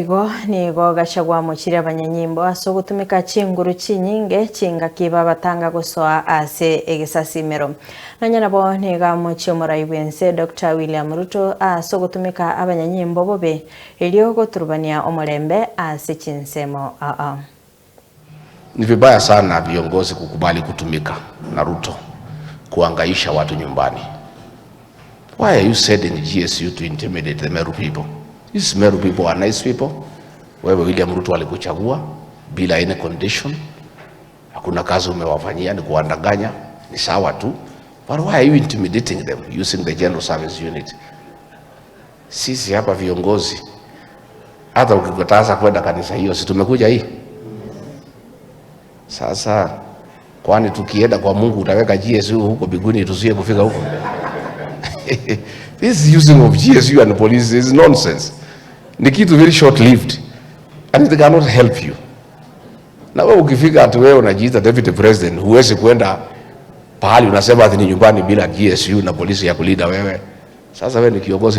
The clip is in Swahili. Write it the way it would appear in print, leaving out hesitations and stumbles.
Igo nigo Gachagua amochire abanyanyimbo ase ogotumeka chinguru chinyinge chingaki babatanga gosoa ase egesasimero. Nonya nabo nigo amochie omorai bw'ense Doctor William Ruto ase ogotumeka abanyanyimbo bobe erio goturubania omorembe ase chinsemo aa. Ni vibaya sana viongozi kukubali kutumika na Ruto kuangaisha watu nyumbani. Why are you sending GSU to intimidate the Meru people? These Meru people are nice people. Wewe William Ruto alikuchagua bila any condition. Hakuna kazi umewafanyia, ni kuwadanganya, ni sawa tu. But why are you intimidating them using the General Service Unit? Sisi hapa viongozi, hata ukikataza kwenda kanisa hiyo, si tumekuja hii sasa. Kwani tukienda kwa Mungu utaweka GSU huko mbinguni tusiye kufika huko? This using of GSU and police is nonsense. Ni kitu very short lived and it cannot help you. Na wewe ukifika ati wewe unajiita deputy president, huwezi kwenda pahali unasema ati ni nyumbani bila GSU na polisi ya kulinda wewe. Sasa wewe ni kiongozi.